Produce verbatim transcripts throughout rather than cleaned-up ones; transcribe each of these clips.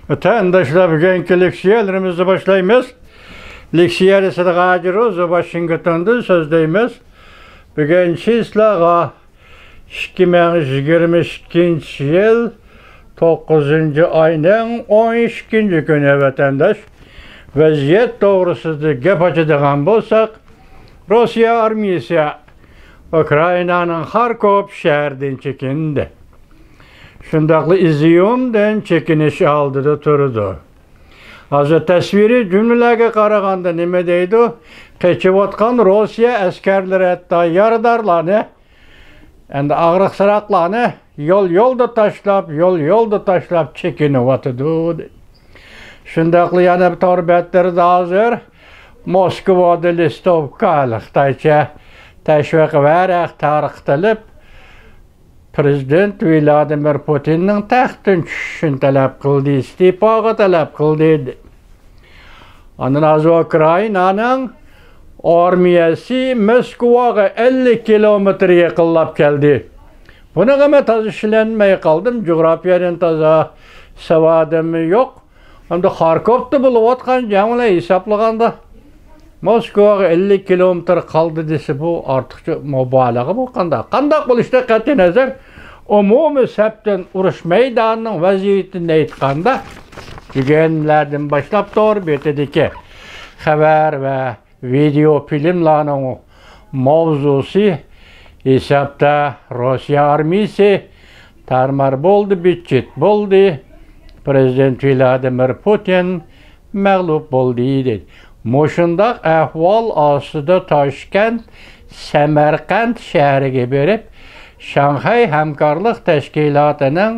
ۋەتەنداشلار، بۈگۈنكى لېكسىيەلىرىمىزنى باشلايمىز. لېكسىيەنى سىدىق ھاجى روزى، ۋاشىنگتوندىن سۆزلەيمىز. بۈگۈن چىسلاغا ئىككى مىڭ يىگىرمە ئىككىنچى يىل توققۇزىنچى ئاينىڭ ئون ئىككىنچى كۈنى، ۋەتەنداش. ۋەزىيەت توغرىسىدا گەپ ئاچىدىغان بولساق، روسىيە ئارمىيىسى ئۇكرائىنانىڭ خاركوف شەھىرىدىن چېكىندى. شۇنداقلا ئىزيۇمدىن چېكىنىش ئالدىدا تۇرىدۇ. ھازىر تەسۋىرىي جۈملىلەرگە قارىغاندا نېمە دەيدۇ؟ قېچىۋاتقان روسىيە ئەسكەرلىرى ھەتتا يارىدارلارنى، ئەمدى ئاغرىقسىراقلارنى يول-يولدا تاشلاپ، يول-يولدا تاشلاپ چېكىنىۋاتىدۇ، دەيدۇ. شۇنداقلا يەنە بىر تور بەتلىرىدە ھازىر موسكۋادا لىستوۋكا، خىتايچە تەشۋىق ۋەرەق تارقىتىلىپ، پرېزىدېنت ۋلادىمىر پۇتىننىڭ تەختتىن چۈشۈشىنى تەلەپ قىلدى، ئىستېپاغا تەلەپ قىلدى. ئاندىن ھازىر ئۇكرائىنانىڭ ئارمىيەسى موسكۋاغا ئەللىك كىلومېتىر يېقىنلاپ كەلدى. بۇنىڭغا مەن تازا ئىشىنەلمەي قالدىم. جۇغراپىيەدىن تازا ساۋادىم يوق. ئەمدى خاركوفتا بولۇۋاتقان جەڭ بىلەن ھېسابلىغاندا، موسكۋاغا ئەللىك كىلومېتىر قالدى دېسە، بۇ ئارتۇقچە مۇبالىغە بۇ قانداق؟ قانداق بولۇشىدا قەتئىينەزەر، ئومۇمىي سەپتىن ئۇرۇش مەيدانىنىڭ ۋەزىيىتىنى ئېيتقاندا، بۈگۈنلەردىن باشلاپ تور بېتىدىكى خەۋەر ۋە ۋىدېئو فىلىملارنىڭ ماۋزۇسى ھېسابتا روسىيە ئارمىيىسى تارمار بولدى، بىتچىت بولدى، پرېزىدېنت ۋلادىمىر پۇتىن مەغلۇپ بولدى، دېدى. مۇشۇنداق ئەھۋال ئاستىدا تاشكەنت، سەمەرقەنت شەھىرىگە بېرىپ، شاڭخەي ھەمكارلىق تەشكىلاتىنىڭ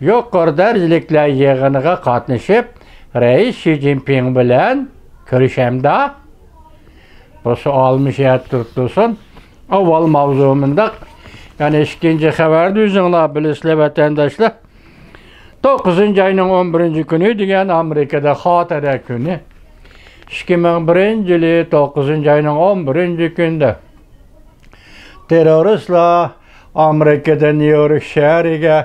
يۇقىرى دەرىجىلىكلەر يىغىنىغا قاتنىشىپ، رەئىس شى جىنپىڭ بىلەن كۆرۈشەمدا؟ بۇ سوئال مۇشۇ يەردە تۇرۇپ تۇرسۇن. ئاۋۋال ماۋزۇ مۇنداق. يەنى ئىككىنچى خەۋەردە ئۆزۈڭلار بىلىسىلەر، ۋەتەنداشلار. توققۇزىنچى ئاينىڭ ئون بىرىنچى كۈنى دېگەن ئامېرىكىدا خاتىرە كۈنى. ئىككى مىڭ بىرىنچى يىلى توققۇزىنچى ئاينىڭ ئون بىرىنچى كۈنىدە تېررورىستلار ئامېرىكىدا نيۇ يورك شەھىرىگە،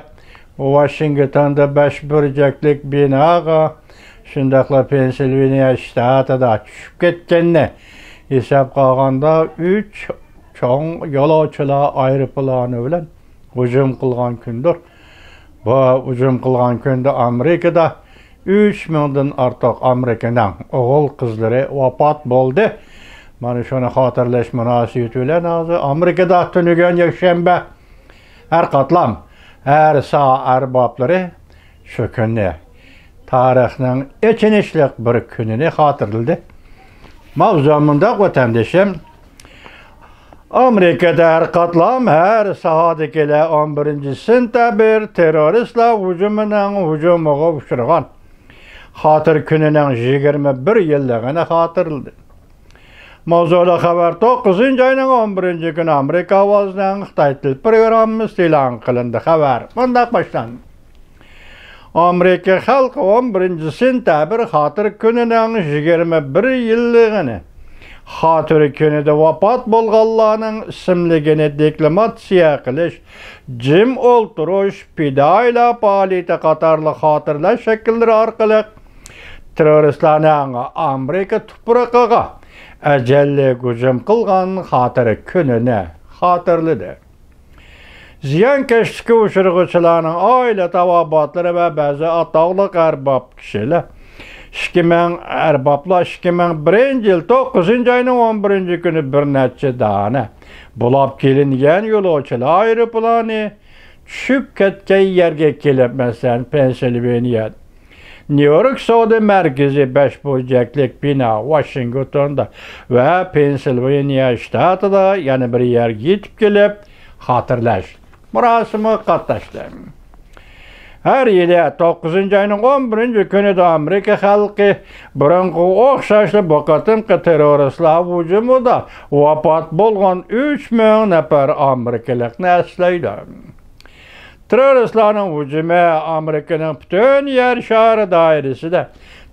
ۋاشىنگتوندا بەش بۇرجەكلىك بىناغا، شۇنداقلا پېنسىلۋانىيە شتاتىدا چۈشۈپ كەتكەننى ھېسابقا ئالغاندا، ئۈچ چوڭ يولۇچىلار ئايروپىلانى بىلەن ھۇجۇم قىلغان كۈندۇر. بۇ ھۇجۇم قىلغان كۈندە ئامېرىكىدا ئۈچ مىڭدىن ئارتۇق ئامېرىكىنىڭ ئوغۇل قىزلىرى ۋاپات بولدى. مانا شۇنى خاتىرىلەش مۇناسىۋىتى بىلەن ھازىر ئامېرىكىدا تۈنۈگۈن يەكشەنبە ھەر قاتلام، ھەر ساھە ئەربابلىرى شۇ كۈننى تارىخنىڭ ئېچىنىشلىق بىر كۈنىنى خاتىرىلىدى. ماۋزۇ مۇنداق، ۋەتەندىشىم. ئامېرىكىدا ھەر قاتلام، ھەر ساھەدىكىلەر ئون بىرىنچى سېنتەبىر تېررورىستلار ھۇجۇمىنىڭ ھۇجۇمىغا ئۇچرىغان خاتىرە كۈنىنىڭ يىگىرمە بىر يىللىقىنى خاتىرىلىدى. ماۋزۇلۇق خەۋەر توققۇزىنچى ئاينىڭ ئون بىرىنچى كۈنى ئامېرىكا ئاۋازىنىڭ خىتاي تىل پروگراممىسىدا ئېلان قىلىندى. خەۋەر مۇنداق باشلاندى. ئامېرىكا خەلقى ئون بىرىنچى سېنتەبىر خاتىرە كۈنىنىڭ يىگىرمە بىر يىللىقىنى، خاتىرە كۈنىدە ۋاپات بولغانلارنىڭ ئىسىملىكىنى دېكلاماتسىيە قىلىش، جىم ئولتۇرۇش، پىدائىيلار پائالىيىتى قاتارلىق خاتىرىلەش شەكىللىرى ئارقىلىق تېررورىستلارنىڭ ئامېرىكا تۇپرىقىغا ئەجەللىك ھۇجۇم قىلغان خاتىرە كۈنىنى خاتىرىلىدى. زىيانكەشلىككە ئۇچرىغۇچىلارنىڭ ئائىلە تاۋابىئاتلىرى ۋە بەزى ئاتاقلىق ئەرباب كىشىلەر، ئىككى مىڭ ئەربابلار ئىككى مىڭ بىرىنچى يىل توققۇزىنچى ئاينىڭ ئون بىرىنچى كۈنى بىر نەچچە دانە بۇلاپ كېلىنگەن يولۇچىلار ئايروپىلانى چۈشۈپ كەتكەن يەرگە كېلىپ، مەسىلەن، پېنسىلۋانىيە، نيۇ يورك سودا مەركىزى، بەش بۇرجەكلىك بىنا ۋاشىنگتوندا ۋە پېنسىلۋانىيە شتاتىدا يەنە بىر يەرگە يېتىپ كېلىپ، خاتىرىلەش مۇراسىمىغا قاتناشتى. ھەر يىلى توققۇزىنچى ئاينىڭ ئون بىرىنچى كۈنىدە ئامېرىكا خەلقى بۇرۇنقىغا ئوخشاشلا بۇ قېتىمقى تېررورىستلار ھۇجۇمىدا ۋاپات بولغان ئۈچ مىڭ نەپەر ئامېرىكىلىقنى ئەسلەيدۇ. تېررورىستلارنىڭ ھۇجۇمى ئامېرىكىنىڭ پۈتۈن يەر شارى دائىرىسىدە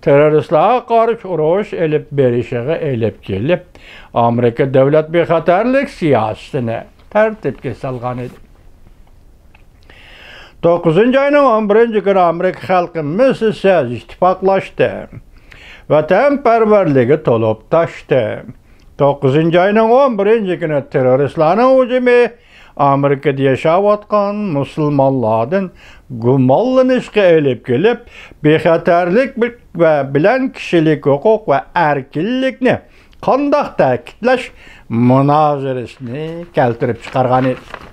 تېررورىستلارغا قارشى ئۇرۇش ئېلىپ بېرىشىغا ئېلىپ كېلىپ، ئامېرىكا دۆلەت بىخەتەرلىك سىياسىتىنى تەرتىپكە سالغان ئىدى. توققۇزىنچى ئاينىڭ ئون بىرىنچى كۈنى ئامېرىكا خەلقى مىسلىسىز ئىتتىپاقلاشتى. ۋەتەنپەرۋەرلىكى تولۇپ تاشتى. توققۇزىنچى ئاينىڭ ئون بىرىنچى كۈنى تېررورىستلارنىڭ ھۇجۇمى ئامېرىكىدا ياشاۋاتقان مۇسۇلمانلاردىن گۇمانلىنىشقا ئېلىپ كېلىپ، بىخەتەرلىك بى-، ۋە بىلەن كىشىلىك ھوقۇق ۋە ئەركىنلىكنى قانداق تەكىتلەش مۇنازىرىسىنى كەلتۈرۈپ چىقارغان ئىدى.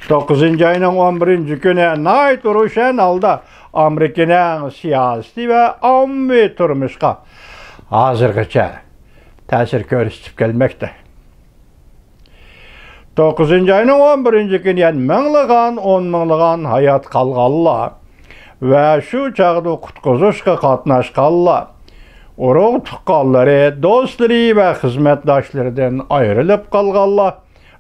توققۇزىنچى ئاينىڭ ئون بىرىنچى كۈنى ناھايىتى روشەن ھالدا ئامېرىكىنىڭ سىياسىي ۋە ئاممىۋى تۇرمۇشقا ھازىرغىچە تەسىر كۆرسىتىپ كەلمەكتە. توققۇزىنچى ئاينىڭ ئون بىرىنچى كۈنى يەنە مىڭلىغان، ئون مىڭلىغان ھايات قالغانلار ۋە شۇ چاغدا قۇتقۇزۇشقا قاتناشقانلار، ئۇرۇق تۇغقانلىرى، دوستلىرى ۋە خىزمەتداشلىرىدىن ئايرىلىپ قالغانلار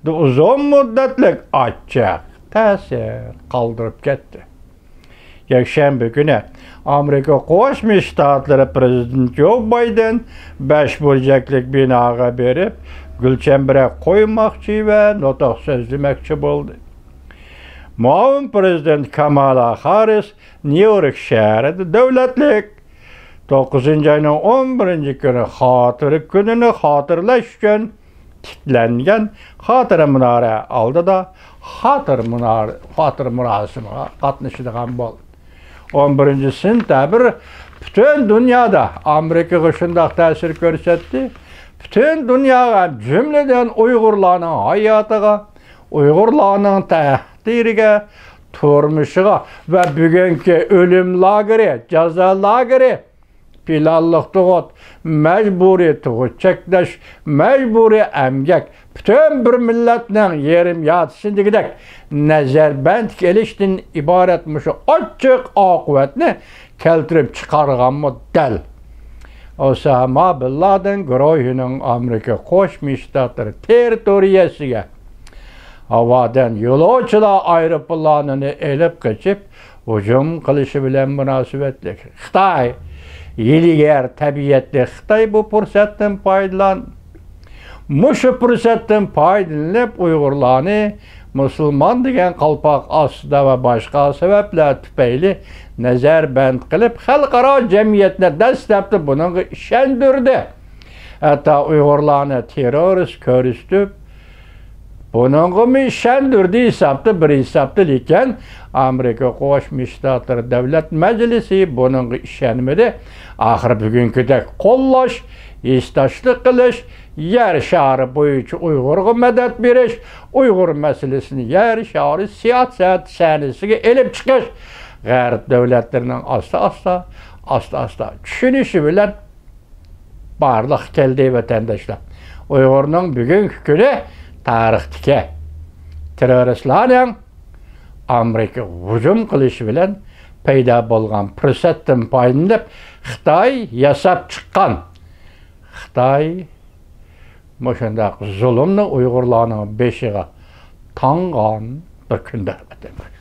ئۇزۇن مۇددەتلىك ئاچچىق تەسىر قالدۇرۇپ كەتتى. يەكشەنبە كۈنى ئامېرىكا قوشما شتاتلىرى پرېزىدېنتى جو بايدېن بەش بۇرجەكلىك بىناغا بېرىپ، گۈلچەمبىرەك قويماقچى ۋە نۇتۇق سۆزلىمەكچى بولدى. مۇئاۋىن پرېزىدېنت كامالا خاررىس نيۇ يورك شەھىرىدە دۆلەتلىك توققۇزىنچى ئاينىڭ ئون بىرىنچى كۈنى خاتىرە كۈنىنى خاتىرىلەش ئۈچۈن تىكلەنگەن خاتىرە مۇنارە ئالدىدا خاتىرە مۇنارە، خاتىرە مۇراسىمىغا قاتنىشىدىغان بولدى. ئون بىرىنچى سېنتەبىر پۈتۈن دۇنيادا ئامېرىكىغا شۇنداق تەسىر كۆرسەتتى. پۈتۈن دۇنياغا، جۈملىدىن ئۇيغۇرلارنىڭ ھاياتىغا، ئۇيغۇرلارنىڭ تەقدىرىگە، تۇرمۇشىغا ۋە بۈگۈنكى ئۆلۈم لاگېرى، جازا لاگېرى، پىلانلىق تۇغۇت، مەجبۇرىي تۇغۇت چەكلەش، مەجبۇرىي ئەمگەك، پۈتۈن بىر مىللەتنىڭ يېرىم يارتىسىنى دېگۈدەك نەزەربەندكە ئېلىشتىن ئىبارەت مۇشۇ ئاچچىق ئاقىۋەتنى كەلتۈرۈپ چىقارغانمۇ دەل ئوساما بىن لادېن گۇرۇھىنىڭ ئامېرىكا قوشما شتاتلىرى تېررىتورىيەسىگە ھاۋادىن يولۇچىلار ئايروپىلانىنى ئېلىپ قېچىپ، ھۇجۇم قىلىشى بىلەن مۇناسىۋەتلىك. خىتاي ھىيلىگەر تەبىئەتلىك. خىتاي بۇ پۇرسەتتىن پايدىلان-، مۇشۇ پۇرسەتتىن پايدىلىنىپ، ئۇيغۇرلارنى مۇسۇلمان دېگەن قالپاق ئاستىدا ۋە باشقا سەۋەبلەر تۈپەيلى نەزەربەند قىلىپ، خەلقئارا جەمئىيەتنى دەسلەپتە بۇنىڭغا ئىشەندۈردى. ھەتتا ئۇيغۇرلارنى تېررورىست كۆرسىتىپ، بۇنىڭغىمۇ ئىشەندۈردى ھېسابتا، بىر ھېسابتا، لېكىن ئامېرىكا قوشما شتاتلىرى دۆلەت مەجلىسى بۇنىڭغا ئىشەنمىدى. ئاخىرى بۈگۈنكىدەك قوللاش، ھېسداشلىق قىلىش، يەر شارى بويىچە ئۇيغۇرغا مەدەت بېرىش، ئۇيغۇر مەسىلىسىنى يەر شارى سىياسەت سەھنىسىگە ئېلىپ چىقىش غەرب دۆلەتلىرىنىڭ ئاستا-ئاستا، ئاستا-ئاستا چۈشىنىشى بىلەن بارلىققا كەلدى، ۋەتەنداشلار. ئۇيغۇرنىڭ بۈگۈنكى كۈنى تارىختىكى تېررورىستلارنىڭ ئامېرىكىغا ھۇجۇم قىلىشى بىلەن پەيدا بولغان پۇرسەتتىن پايدىلىنىپ، خىتاي ياساپ چىققان، خىتاي مۇشۇنداق زۇلۇمنى ئۇيغۇرلارنىڭ بېشىغا تاڭغان بىر كۈندە، ۋەتەنداشلار.